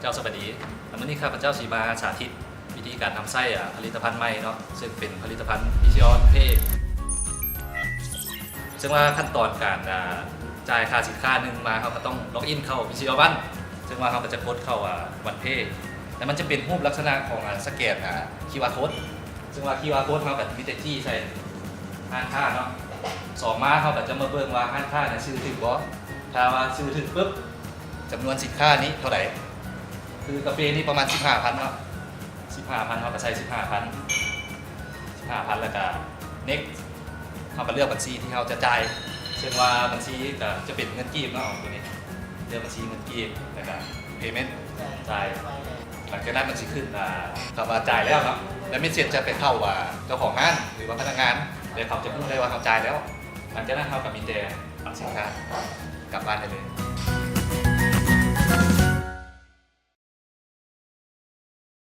ເຈົ້າສະບາຍດີ. ມື້ນີ້ຂ້າພະເຈົ້າຊິມາສາທິດວິທີການນຳໃຊ້ ອາ ຜະລິດຕະພັນໃໝ່ເນາະ, ເຊິ່ງເປັນຜະລິດຕະພັນ PCON Pay. ເຊິ່ງວ່າຂັ້ນຕອນການ ອາ ຈ່າຍຄ່າສິນຄ້າໜຶ່ງມາ ເຮົາກໍຕ້ອງ log in ເຂົ້າ PCON One, ເຊິ່ງວ່າເຮົາກໍຈະກົດເຂົ້າ ອາ One Pay ແລ້ວມັນຈະເປັນຮູບລັກສະນະຂອງ ອາ ສະແກນ ອາ QR code. ເຊິ່ງວ່າ QR code ເຮົາກໍມີແຕ່ຈີ້ໃສ່ຮ້ານຄ້າເນາະ. ສອງມາເຮົາກໍຈະມາເບິ່ງວ່າຮ້ານຄ້ານີ້ຊື້ຖືກບໍ່. ຖ້າວ່າຊື້ຖືກປຶບ ຈຳນວນສິນຄ້ານີ້ເທົ່າໃດ? ຄືກາເຟນີ້ປະມານສິບຫ້າພັນເນາະ, ສິບຫ້າພັນ ເຮົາກໍໃສ່ສິບຫ້າພັນ ສິບຫ້າພັນ ແລ້ວກໍ next ເຮົາກໍເລືອກບັນຊີທີ່ເຮົາຈະຈ່າຍ, ເຊິ່ງວ່າບັນຊີກໍຈະເປັນເງິນກີບເນາະ, ຕົວນີ້ເລືອກບັນຊີເງິນກີບ ແລ້ວກໍ payment ຈ່າຍ. ຫຼັງຈາກນັ້ນມັນຊິຂຶ້ນ ອາ ຄຳວ່າຈ່າຍແລ້ວເນາະ, ແລ້ວເມັດເສັດຈະໄປເຂົ້າ ອາ ເຈົ້າຂອງຮ້ານ ຫຼືວ່າພະນັກງານ, ແລ້ວເຂົາຈະຮູ້ໄດ້ວ່າເຮົາຈ່າຍແລ້ວ. ຫຼັງຈາກນັ້ນເຮົາກໍມີແຕ່ຮັບສິນຄ້າກັບບ້ານໄດ້ເລີຍ.